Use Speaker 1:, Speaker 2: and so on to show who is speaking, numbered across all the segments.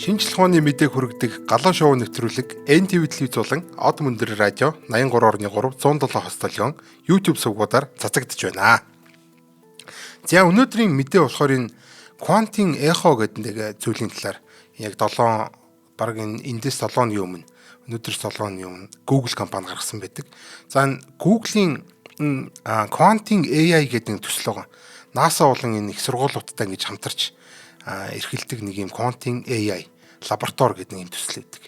Speaker 1: Шинжлэх ухааны мэдээг хүргэдэг Галуу шоу нэвтрүүлэг NTV телевиз болон Од мөндөр радио 83.3 107 хос толгоон YouTube сувгуудаар цацагдж байна. За, өнөөдрийн мэдээ болохоор энэ квантын эхо гэдэг нэг зүйлийн талаар яг 7, баг энэ эндээс 7 хоногийн өмнө, өнөөдөр 7 хоногийн өмнө Google компани гаргасан байдаг. За, энэ Google-ийн квантын AI гэдэг нэг төсөл байгаа. NASA болон энэ их сургуулиудтай ингэж хамтарч эрхэлдэг нэг юм квантын AI лаборатори гэдэг нэг юм төсөл байдаг.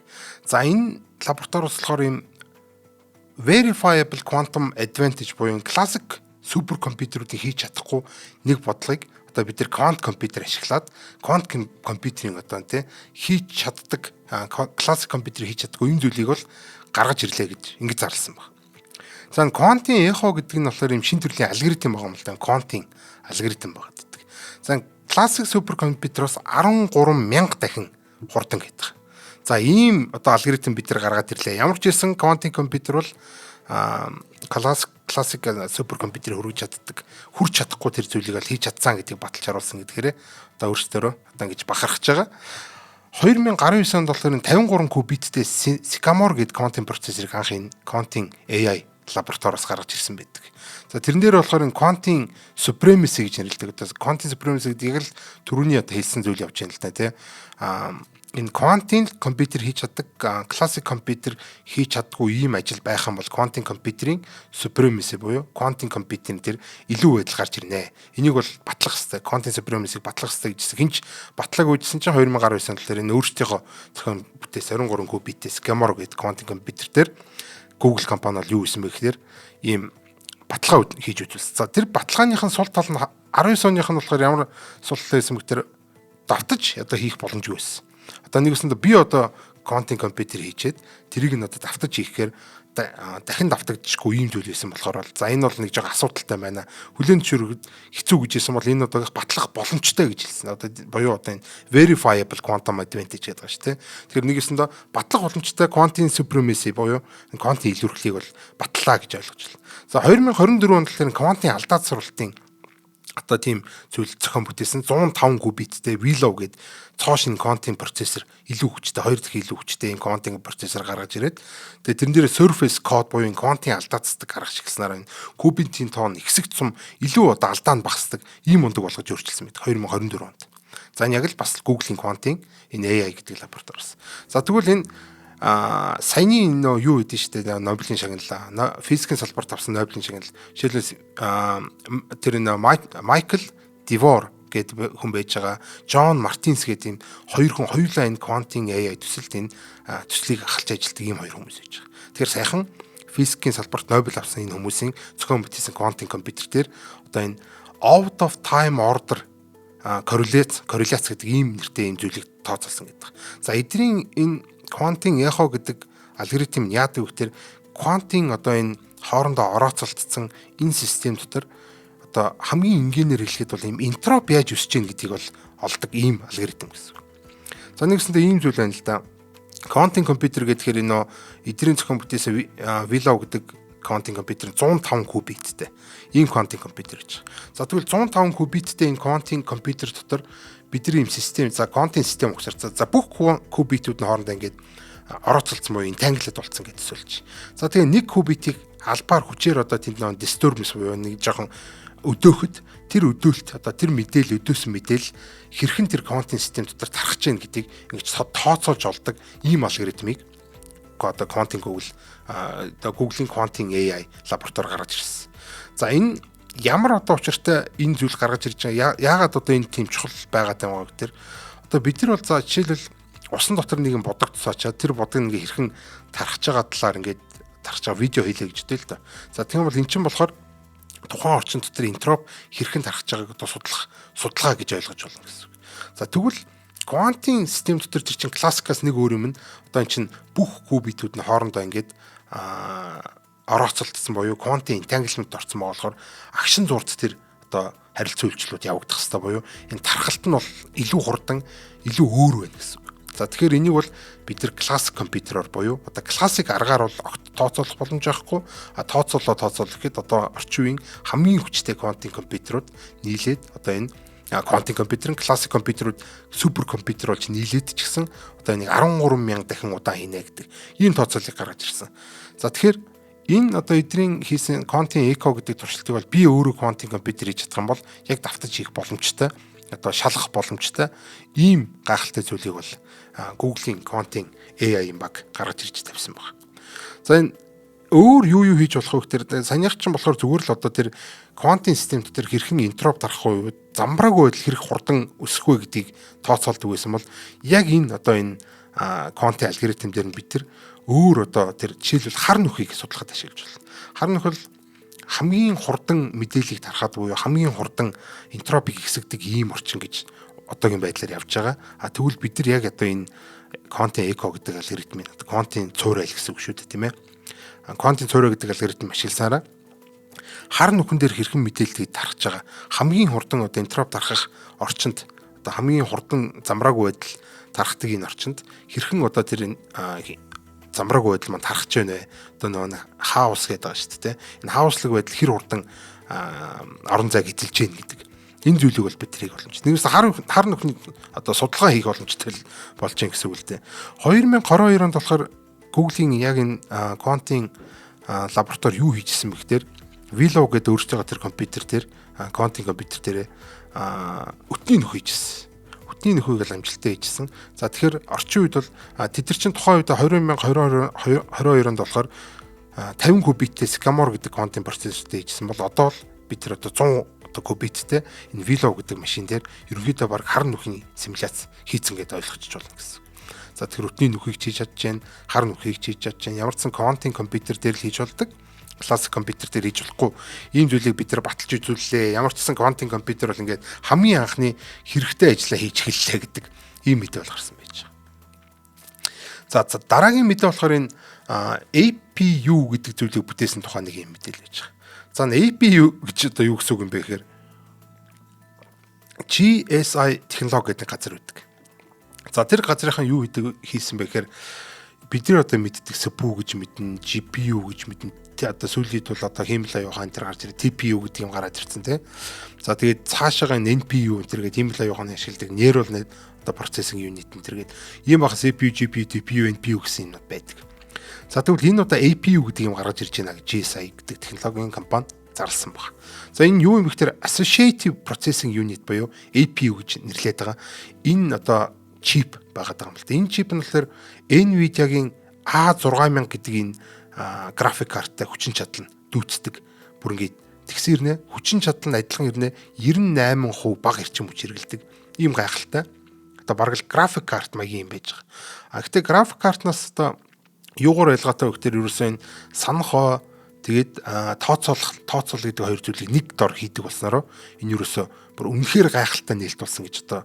Speaker 1: За, энэ лаборатори болохоор ийм verifiable quantum advantage буюу классик супер компьютеруудыг хийж чадахгүй нэг бодлогыг одоо бид нар квант компьютер ашиглаад квант компьютерийн одоо тий хийж чаддаг, классик компьютер хийж чаддаггүй энэ зүйлийг бол гаргаж ирлээ гэж ингэж зарласан байна. За, квантын эхо гэдэг нь болохоор юм шин төрлийн алгоритм байгаа юм л да. Квантын алгоритм байгаа гэдэг. За, классик супер компьютероос 13 мянга дахин хурдан гэдэг. За, ийм одоо алгоритм бид нар гаргаад ирлээ. Ямар ч байсан квантын компьютер бол классик супер компьютер хөргөж чаддаг, хүрч чадахгүй тэр зүйлийг бол хийж чадсан гэдгийг баталж харуулсан гэдгээрээ одоо өөрсдөө одоо ингэж бахархаж байгаа. 2019 онд болохоор 53 кубиттэй Sycamore гэдэг квантын процессорыг анх энэ квантын AI лабораториоос гаргаж ирсэн байдаг. За, тэрэн дээр болохоор энэ квантын supremacy гэж нэрлэдэг. Одоо квантын supremacy гэдэг яг л түрүүний одоо хэлсэн зүйл явж байна л да, тий. Энэ квантын компьютер хийж чаддаг, классик компьютер хийж чаддаггүй ийм ажил байх юм бол квантын компьютерийн supremacy буюу квантын компьютерийн тэр илүү байдал гарч ирнэ. Энийг бол батлах хэрэгтэй. Квантын supremacy-г батлах хэрэгтэй гэжсэн. Хэн ч батлаагүй гэсэн чинь 2019 онд тэр энэ өөрсдийнхөө зохион бүтээсэн 23 кубиттэй Sycamore гэдэг квантын компьютер дээр Google компани бол юу хийсэн бэ гэхээр ийм баталгаа хийж үзүүлсэн. За, тэр баталгааных нь сул тал нь 19 оных нь болохоор ямар сул тал байсан бэ гэхээр давтаж одоо хийх боломжгүй байсан. Одоо нэгсэндээ би одоо квантын компьютер хийчээд тэрийг нь одоо давтаж хийхээр дахин давтагдчихгүй ийм зүйл байсан болохоор бол за, энэ бол нэг жоо асуудалтай байна. Хүлээн зөвшөөрөхөд хэцүү гэж хэлсэн бол энэ одоо батлах боломжтой гэж хэлсэн. Одоо буюу одоо энэ verifiable quantum advantage гэдэг байгаа шүү дээ. Тэгэхээр нэгэсэндээ батлах боломжтой квантын supremacy буюу квантын илүүрхлийг бол батлаа гэж ойлгож байна. За, 2024 онд болохоор квантын алдаа засварлалтын одоо тийм зүйл зохион бүтээсэн 105 кубиттэй Willow гээд цоо шинэ квантын процессор, илүү хүчтэй, хоёр дахин илүү хүчтэй энэ квантын процессор гаргаж ирээд, тэгээ тэрэн дээр surface code буюу квантын алдаа засдаг арга ашигласнаар энэ кубитийн тоон ихсэх тусам илүү одоо алдаа нь багасдаг ийм мундаг болгож өөрчилсөн мэт 2024 онд. За, энэ яг л бас Google-ийн квантын энэ AI гэдэг лабораториос. За, тэгвэл энэ саяны нөө юу гэдэг нь штэ, Нобелийн шагнал, физикийн салбарт авсан Нобелийн шагнал. Жишээлбэл, тэр нөө Майкл Девор гэдэг хүн байж байгаа. Джон Мартинс гэдэг ийм хоёр хүн хоёулаа энэ квантын AI төсөлд энэ төслийг ахалж ажилладаг ийм хоёр хүмүүс байж байгаа. Тэгэхээр саяхан физикийн салбарт Нобель авсан энэ хүмүүсийн зохион бүтээсэн квантын компьютер дээр одоо энэ out of time order correlate гэдэг ийм нэртэй ийм зүйлийг тооцоолсон гэдэг. За, эдний энэ квантын эхо гэдэг алгоритм нь яадаг вэ гэхээр квантын одоо энэ хоорондоо орооцолдсон энэ систем дотор одоо хамгийн энгийнээр хэлэхэд бол ийм энтроп яаж өсөж гин гэдгийг бол олдог ийм алгоритм гэсэн үг. За, нэгсэндээ ийм зүйл байна л да. Квантын компьютер гэхээр энэ эдрийн зохион бүтээсэн Willow гэдэг квантын компьютер 105 кубиттэй ийм квантын компьютер гэж. За, тэгвэл 105 кубиттэй энэ квантын компьютер дотор бидний ийм систем, за, квантын систем ухсаар, за, бүх кубитүүд нь хоорондоо ингээд орооцолдсон буюу entangled болсон гэж төсөөлж. За, тэгээ нэг кубитийг албаар хүчээр одоо тэнд нэг disturbance буюу нэг жоохон өдөөхөд тэр өдөөлт, одоо тэр мэдээлэл, өдөөсөн мэдээлэл хэрхэн тэр квантын систем дотор тархаж гин гэдгийг ингэж тооцоолж олдог ийм алгоритмыг одоо квантын Google, одоо Google-ийн квантын AI лаборатори гаргаж ирсэн. За, энэ ямар одоо учиртай энэ зүйл гаргаж ирж байгаа, яагаад одоо энэ тийм чухал байгаад байгаа вэ гэхээр одоо бид нар бол, за, жишээлбэл, усан дотор нэгэн будаг тусаачаад тэр будаг ингээ хэрхэн тархаж байгаа талаар ингээд тархаж байгаа видео хийлээ гэж дээ л да. За, тийм бол эн чинь болохоор тухайн орчин дотор энтроп хэрхэн тархаж байгааг одоо судлах судалгаа гэж ойлгож болно гэсэн үг. За, тэгвэл квантын систем дотор тэр чинь классикаас нэг өөр юм нь одоо эн чинь бүх кубитүүд нь хоорондоо ингээд орооцолдсон буюу квантын entanglement орсон байгаа болохоор агшин зуурт тэр одоо харилцан үйлчлүүд явагдах хэвээр буюу энэ тархалт нь бол илүү хурдан, илүү өөр байна гэсэн үг. За, тэгэхээр энийг бол бид нар классик компьютероор буюу одоо классик аргаар бол огт тооцоолох боломж байхгүй. А тооцоолоо тооцоолох гэхэд одоо орчин үеийн хамгийн хүчтэй квантын компьютерууд нийлээд одоо энэ Квантын компьютер нь классик компьютерүүд супер компьютер болж нийлээд ч гэсэн одоо энийг 13,000 дахин удаан хийнэ гэдэг ийм тооцоолыг гаргаж ирсэн. За, тэгэхээр энэ одоо эдрийн хийсэн квантын echo гэдэг туршилтыг бол би өөрөө квантын компьютер хийж чадах юм бол яг давтаж хийх боломжтой, одоо шалгах боломжтой ийм гайхалтай зүйлийг бол Google-ийн квантын AI-ийн баг гаргаж ирж тавьсан байна. За, энэ өөр юу юу хийж болох вэ гэхээр саяных чинь болохоор зүгээр л одоо тэр квантын систем дотор хэрхэн энтроп тарах вэ, замбраагүй байдал хэрэг хурдан өсөх вэ гэдгийг тооцоолдог байсан бол яг энэ одоо энэ квантын алгоритм дээр нь бид тэр өөр одоо тэр жишээлбэл хар нүхийг судлахад ашиглаж байна. Хар нүх бол хамгийн хурдан мэдээллийг тарахад буюу хамгийн хурдан энтропиг ихсэгдэг ийм орчин гэж одоогийн байдлаар явж байгаа. А тэгвэл бид нар яг одоо энэ квантын echo гэдэг алгоритмын, одоо квантын цуурай гэсэн үг шүү дээ, тийм ээ. Квантын цуурай гэдэг алгоритм ашигласаараа хар нүхэн дээр хэрхэн мэдээллийг тархаж байгаа, хамгийн хурдан одоо энтроп тархах орчинд, одоо хамгийн хурдан замраагүй байдал тархдаг энэ орчинд хэрхэн одоо тэр замраагүй байдал маань тархаж байна вэ? Одоо нөгөө хаос гэдэг байгаа шүү дээ. Энэ хаослог байдал хэр хурдан орон зайг эзэлж байна гэдэг энэ зүйлийг бол бид тэрийг боломж. Нэгээс хар хар нүхний одоо судалгаа хийх боломжтой болж байна гэсэн үг л дээ. 2022 онд болохоор Google-ийн яг энэ квантын лаборатори юу хийжсэн бэ гэхээр Willow гэдэг өөрсдийнхөө тэр компьютер дээр, квантын компьютер дээр өтний нүх хийжсэн. Өтний нөхийг л амжилттай хийжсэн. За, тэгэхээр орчин үед бол тэд нар чинь тухайн үед 2022 онд болохоор 50 кубиттэй Sycamore гэдэг квантын процессортой хийжсэн бол одоо л бид тэр одоо 100 одоо кубиттэй энэ Willow гэдэг машин дээр ерөнхийдөө баг хар нүхний симуляц хийцэн гэдээ ойлгочих болно гэсэн. За, тэр өтний нүхийг хийж чадж байна, хар нүхийг хийж чадж байна. Ямар ч сан квантын компьютер дээр л хийж болдог, классик компьютер дээр хийж болохгүй. Ийм зүйлийг бид нар баталж үзүүллээ. Ямар ч сан квантын компьютер бол ингээд хамгийн анхны хэрэгтэй ажлаа хийж эхэллээ гэдэг ийм мэдээ бол гарсан байж байгаа. За, дараагийн мэдээ болохоор энэ APU гэдэг зүйлийг бүтээсэн тухай нэг юм мэдээлэл байж байгаа. За, APU гэж одоо юу гэсэн үг юм бэ гэхээр GSI технологи гэдэг газар байдаг. За, тэр газрынхан юу хийдэг хийсэн бэ гэхээр бидний одоо мэддэг CPU гэж мэднэ, GPU гэж мэднэ. Одоо сүүлийн үед бол одоо хиймэл оюун ухаан тэр гарч ирээ, TPU гэдэг юм гараад ирсэн, тий. За, тэгээд цаашаага NPU энэ тэр гэдэг хиймэл оюун ухааны ашигладаг neural net одоо processing unit энэ тэр гэдэг ийм баха CPU, GPU, TPU, NPU гэсэн юмнууд байдаг. За, тэгвэл энэ удаа APU гэдэг юм гаргаж ирж байна гэж GSI гэдэг технологийн компани зарласан баг. За, энэ юу юм бэ гэхээр Associative Processing Unit буюу APU гэж нэрлэдэг байгаа. Энэ одоо чип байгаад байгаа юм л да. Энэ чип нь болохоор Nvidia-гийн A6000 гэдэг энэ график карттай хүчин чадал нь дүүцдэг. Бүр ингээд тэгсэн ирнэ, хүчин чадал нь адилхан ирнэ, 98% бага эрчим хүч хэрэглэдэг. Ийм гайхалтай. Одоо бараг л график карт маягийн юм байж байгаа. А гэтээ график картнаас одоо юугаар ялгаатай вэ гэхээр ерөөсөө энэ санах хоо, тэгээд тооцоолох, тооцоол гэдэг хоёр зүйлийг нэг дор хийдэг болсноороо энэ ерөөсөө бүр үнэхээр гайхалтай нээлт болсон гэж одоо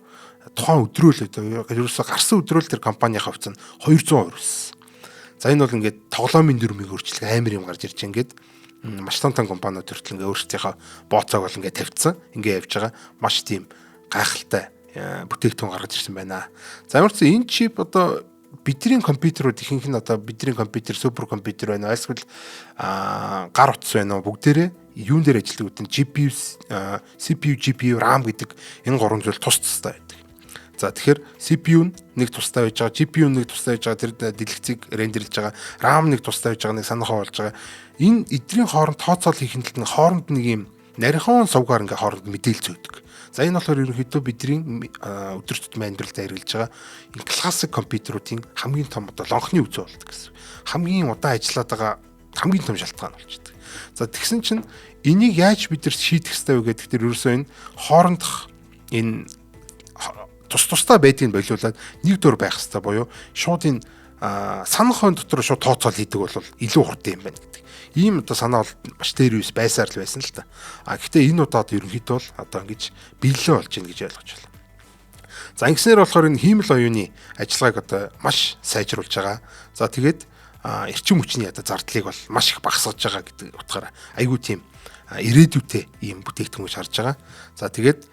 Speaker 1: тухайн өдрөө л ерөөсөө гарсан өдрөө л тэр компанийн хувьцаа нь 200% өссөн. За, энэ бол ингээд тоглоомын дүрмийг өөрчлөх амар юм гарч ирж ингээд маш том том компаниуд хүртэл ингээд өөрсдийнхөө бооцоог бол ингээд тавьчихсан. Ингээд явж байгаа. Маш тийм гайхалтай бүтээгдэхүүн гаргаж ирсэн байна. За, ямар ч энэ чип одоо бидний компьютерүүд ихэнх нь одоо бидний компьютер супер компьютер байна. Эсвэл гар утас байна уу, бүгдээрээ юун дээр ажилладаг гэдэг нь GPU, CPU, GPU, RAM гэдэг энэ гурван зүйл тус тустай байдаг. За, тэгэхээр CPU нь нэг тустай байж байгаа, GPU нэг тустай байж байгаа, тэр дэлгэцийг render лэж байгаа, RAM нэг тустай байж байгаа, нэг санахаа болж байгаа. Энэ эдрийн хооронд тооцоол хийхэд л хооронд нэг юм нарийнхан сувгаар ингээ хооронд мэдээлэл зөөдөг. За, энэ болохоор ерөнхийдөө бидний өдөр тутмын амьдралд хэрэглэж байгаа энэ классик компьютеруудын хамгийн том одоо лонхны үзүү болдог гэсэн. Хамгийн удаан ажиллаад байгаа хамгийн том шалтгаан болчихдог. За, тэгсэн чинь энийг яаж бид нар шийдэх ёстой вэ гэдэг дээр ерөөсөө энэ хоорондох энэ тус тустай байдгийг болиулаад нэг дөр байх ёстой буюу шууд энэ санах хойн дотор шууд тооцоол хийдэг бол илүү хурдан юм байна гэдэг. Ийм одоо санаа бол маш дээр үс байсаар л байсан л та. А гэхдээ энэ удаад ерөнхийдөө бол одоо ингэж биелэн болж байна гэж ойлгож байна. За, ингэснээр болохоор энэ хиймэл оюуны ажиллагааг одоо маш сайжруулж байгаа. За, тэгээд эрчим хүчний одоо зардлыг бол маш их багасгаж байгаа гэдэг утгаараа айгүй тийм ирээдүйтэй ийм бүтээгдэхүүн гэж харж байгаа. За, тэгээд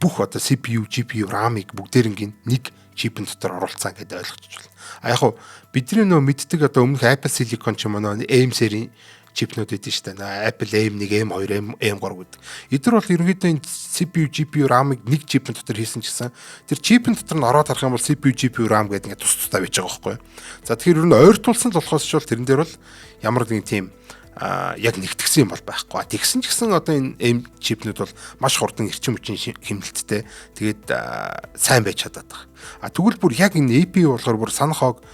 Speaker 1: бүх одоо CPU, GPU, RAM-ыг бүгдээрингийн нэг чипэн дотор оруулсан гэдээ ойлгочих болно. А яг хав бидний нөө мэддэг одоо өмнөх Apple Silicon ч юм уу, нөө M серийн чипнүүд өгдөн шүү дээ. Apple M1, M2, M3 гэдэг. Эдгээр бол ерөнхийдөө энэ CPU, GPU, RAM-ыг нэг чипэн дотор хийсэн ч гэсэн тэр чипэн дотор нь ороод харах юм бол CPU, GPU, RAM гэдэг ингээд тус тустай байж байгаа байхгүй юу. За, тэгэхээр ер нь ойртуулсан л болохоос ч бол тэрэн дээр бол ямар нэгэн тийм яг нэгтгсэн юм бол байхгүй. Тэгсэн ч гэсэн одоо энэ M чипнүүд бол маш хурдан, эрчим хүчний хэмнэлттэй, тэгээд сайн байж чадаад байгаа. А тэгвэл бүр яг энэ APU болохоор бүр санах хоог,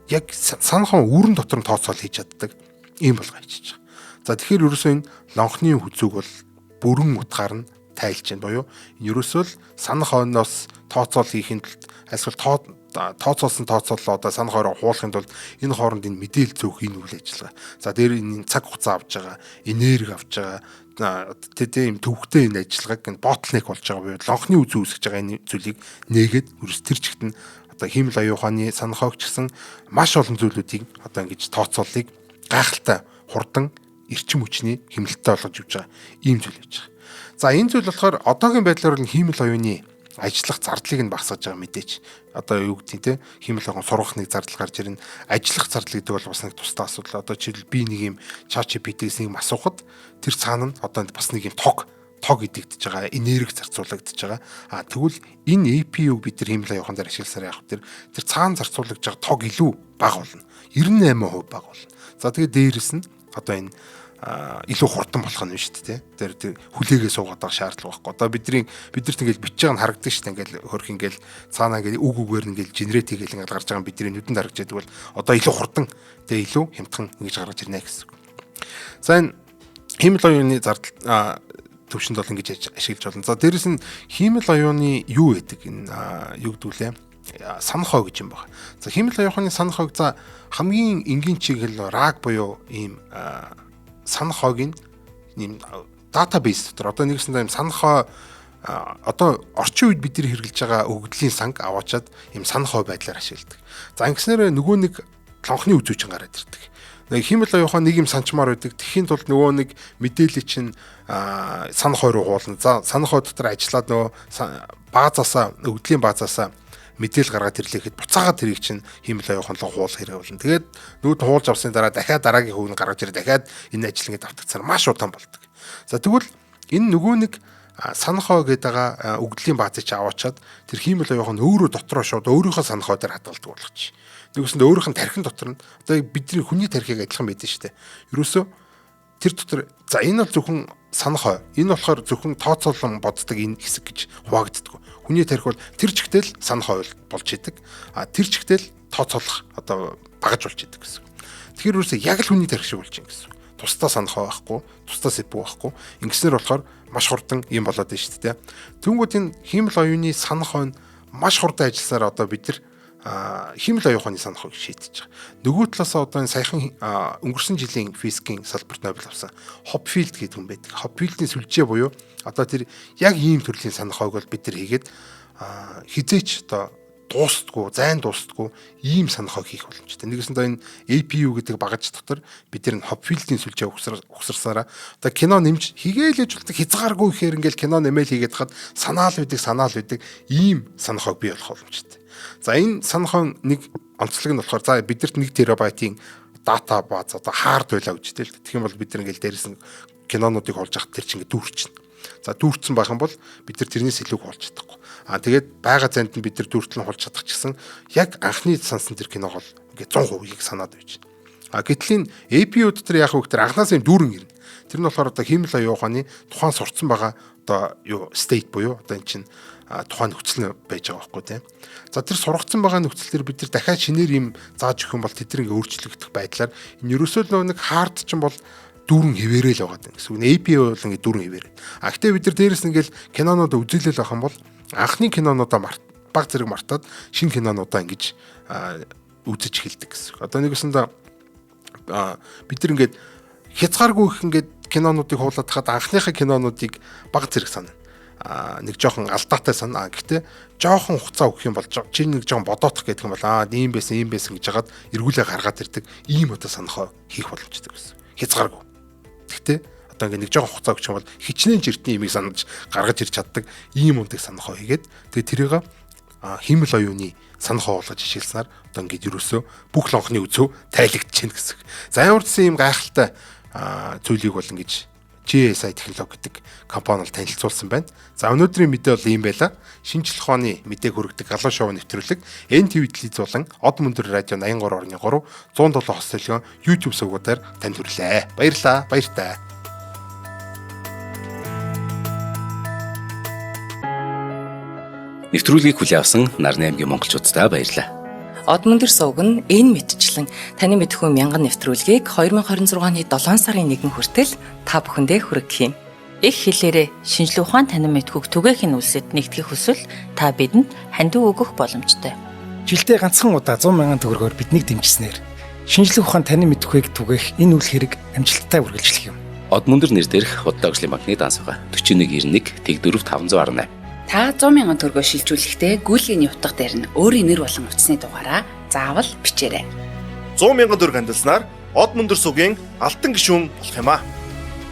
Speaker 1: яг санах үүрэн дотор нь тооцоол хийж чаддаг ийм болго хийчихэж байгаа. За, тэгэхээр ерөөсөө энэ лонхны хүзүүг бол бүрэн утгаар нь тайлж байна буюу ерөөсөө л санах хойноос тооцоол хийхин тулд, альсвал тооцоолсон тооцоолоо одоо санах хороо хуулахын тулд энэ хооронд энэ мэдээлэл зөөх энэ үйл ажиллагаа. За, дээр энэ цаг хугацаа авч байгаа, энерги авч байгаа, тэ юм төвхтэй энэ ажиллагааг энэ bottleneck болж байгаа буюу лонхны үзүү үүсгэж байгаа энэ зүйлийг нээгээд өрс тэр чигт нь одоо хиймэл оюун ухааны санах хойг ч гэсэн маш олон зүйлүүдийг одоо ингэж тооцооллыг гайхалтай хурдан, эрчим хүчний хэмнэлттэй болгож явж байгаа ийм зүйл байж байгаа. За, энэ зүйл болохоор одоогийн байдлаар бол хиймэл оюуны ажиллах зардлыг нь багасгаж байгаа мэдээч. Одоо юу гэдгийг те, хиймэл оюун сургах нэг зардал гарч ирнэ. Ажиллах зардал гэдэг бол бас нэг тусдаа асуудал. Одоо жишээл би нэг юм ChatGPT-с нэг юм асуухад тэр цаана нь одоо бас нэг юм тог идэгдэж байгаа, энерги зарцуулагдаж байгаа. А тэгвэл энэ APU-г бид нар хиймэл оюун дээр ашигласаар явах тэр цаана зарцуулагдж байгаа тог илүү бага болно. 98% бага болно. За, тэгээд дээрэс нь одоо энэ илүү хурдан болох нь шүү дээ. Тэр хүлээгээ суугаад байгаа шаардлага байхгүй. Одоо биднэрт ингээл бичиж байгаа нь харагддаг шүү дээ. Ингээл хөрх ингээл цаанаа ингээл үг үгээр ингээл generate хийгээл ингээл гарч байгаа нь бидний нүдэнд харагдаж байдаг бол одоо илүү хурдан, тэгээ илүү хямдхан ингэж гаргаж ирнэ гэсэн. За, энэ хиймэл оюуны зардал төвшөнд бол ингэж ашиглаж болно. За, дээрэс нь хиймэл оюуны юу гэдэг энэ юу гэдэг лээ, санах хой гэж юм байна. За, хиймэл оюуны санах хойг, за, хамгийн энгийн чиглэл RAG буюу ийм санах хойг ийм database дотор одоо нэгсэндээ ийм санах хой, одоо орчин үед бид нар хэрэглэж байгаа өгөгдлийн санг аваачаад ийм санах хой байдлаар ашигладаг. За, ингэснээр нөгөө нэг лонхны үзүүчин гараад ирдэг. Нэг хиймэл оюун ухаан нэг юм санчмаар байдаг. Тэхийн тулд нөгөө нэг мэдээлэл чинь санах хой руу хуулна. За, санах хой дотор ажиллаад нөгөө баазаасаа, өгөгдлийн баазаасаа мэдээлэл гаргаад ирлээ гэхэд буцаагаад тэрийг чинь хиймэл оюун ухаан руу хуулах хэрэг болно. Тэгээд нүүд хуулж авсны дараа дахиад дараагийн хүүг нь гаргаж ирээ, дахиад энэ ажил ингээд автагцаар маш удаан болдог. За, тэгвэл энэ нөгөө нэг санах хой гэдэг байгаа өгөгдлийн баазыг чи аваачаад тэр хиймэл оюун ухаан өөрөө дотроо шууд өөрийнхөө санах хой дээр хадгалдаг болгоч. Нэгсэнд өөрийнх нь тархин дотор нь одоо бидний хүний тархийг адилхан байдаг шүү дээ. Ерөөсөө тэр дотор, за, энэ бол зөвхөн санах хой. Энэ болохоор зөвхөн тооцоолон боддог энэ хэсэг гэж хуваагддаг. Хүний тархи бол тэр чигтэл санах хой болж идэг. А тэр чигтэл тооцоолох одоо багаж болж идэг гэсэн. Тэгэхээр ерөөсөө яг л хүний тархи шиг болж байна гэсэн. Тусдаа санах хой байхгүй, тусдаа CPU байхгүй. Ингэснээр болохоор маш хурдан юм болоод байна шүү дээ. Тэнгүүд энэ хиймэл оюуны санах хой нь маш хурдан ажилласаар одоо бид нар хиймэл оюун ухааны санах хойг шийдэж байгаа. Нөгөө талаас одоо энэ саяхан өнгөрсөн жилийн физикийн салбарт Нобель авсан Hopfield гэдэг хүн байдаг. Hopfield-ийн сүлжээ буюу одоо тэр яг ийм төрлийн санах хойг бол бид нар хийгээд хизээч одоо дуустдаггүй, зайн дуустдаггүй ийм санах хойг хийх боломжтой. Нэгэсэндээ энэ APU гэдэг багаж дотор бид нар Hopfield-ийн сүлжээ угсарсараа одоо кино нэмж хийгээл ээж болдог, хязгааргүй ихээр ингээл кино нэмэл хийгээд хад санаал байдаг, санаал байдаг ийм санах хойг бий болох боломжтой. За, энэ санах хойн нэг онцлог нь болохоор, за, бидэрт 1 терабайтын data бааз одоо hard байлаа гэж тэгэл. Тэгэх юм бол бид нар ингээл дээрэс нь кинонуудыг олж авах тэр чинь ингээд дүүрчин. За, дүүрсэн байх юм бол бид нар тэрнээс илүү хуулж чадахгүй. Аа, тэгээд байгаа занд нь бид нар дүүртэл нь хулж чадах ч гэсэн яг анхны сансан тэр киног бол ингээд 100%-ийг санаад байж. А гэтэл энэ APU дотор яах вэ гэхээр анханаас юм дүүрэн ирнэ. Тэр нь болохоор одоо хиймэл оюун ухааны тухайн сурцсан байгаа одоо юу state буюу одоо эн чинь тухайн нөхцөл нь байж байгаа байхгүй тийм. За, тэр сургацсан байгаа нөхцөл дээр бид нар дахиад шинээр юм зааж өгөх юм бол тэд нар ингээ өөрчлөгдөх байдлаар энэ ерөөсөө л нэг hard чинь бол дүүрэн хэвээрээ л байгаа гэсэн үг. APU бол ингээ дүүрэн хэвээрээ. А гэтээ бид нар дээрэс нь ингээл кинонууд үзүүлэл байх юм бол анхны кинонуудаа баг зэрэг мартаад шинэ кинонуудаа ингэж үзэж эхэлдэг гэсэн үг. Одоо нэгэсэндээ бид нар ингээд хязгааргүй их ингээд кинонуудыг хуулаад хахад анхныхаа кинонуудыг баг зэрэг санана. А нэг жоохон алдаатай санаа. Гэхдээ жоохон хугацаа өгөх юм бол, чи нэг жоохон бодоодох гэдэг юм бол аа, ийм байсан, ийм байсан гэж хагаад эргүүлээ гаргаад ирдэг ийм одоо санах хийх боломжтой гэсэн. Хязгааргүй. Гэхдээ одоо ингээ нэг жоохон хугацаа өгчих юм бол хичнээн жиртний имийг санаж гаргаж ирч чаддаг ийм ундаг санах хийгээд, тэгээ тэрийг хиймэл оюуны санах болгож ашигласаар одоо ингээд ерөөсөө бүх лонхны үзөв тайлагдчихээн гэсэн. За, ямар ч юм гайхалтай зүйлийг бол ингэж GSI технологи гэдэг компани бол танилцуулсан байна. За, өнөөдрийн мэдээ бол ийм байла. Шинжлэх ухааны мэдээг хүргэдэг Галуу шоу нэвтрүүлэг NTV телевиз болон Од мөндөр радио 83.3 107 хос төлгөн YouTube сувгуудаар танд хүрлээ. Баярлалаа. Баяртай.
Speaker 2: Нэвтрүүлгийг хүлээн авсан Нарны аймгийн монголчууддаа баярлалаа.
Speaker 3: Од мөндөр сувг нь энэ мэтчлэн таны мэдхүй мянган нэвтрүүлгийг 2026 оны 7 сарын 1 хүртэл та бүхэндээ хүргэх юм.
Speaker 4: Их хэлээрээ шинжлэх ухаан танин мэдхүйг түгээхийн үлсэд нэгтгэх хүсвэл та бидэнд хандив өгөх боломжтой.
Speaker 5: Жилдээ ганцхан удаа 100 мянган төгрөгөөр биднийг дэмжсэнээр шинжлэх ухаан танин мэдхүйг түгээх энэ үйл хэрэг амжилттай үргэлжлэх юм.
Speaker 2: Од мөндөр нэр дээрх Худалдаа хөгжлийн банкны данс байгаа. 4191 Тэг4 518.
Speaker 6: Та 100 мянган төгрөгөөр шилжүүлэхдээ гүйлгээний утга дээр нь өөрийн нэр болон утасны дугаараа заавал бичээрэй.
Speaker 7: 100 мянган төгрөг хандилснаар Од мөндөр сугийн алтан гишүүн болох юм аа.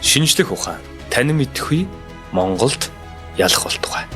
Speaker 8: Шинжлэх ухаан танин мэдхүй Монголд ялах болтугай.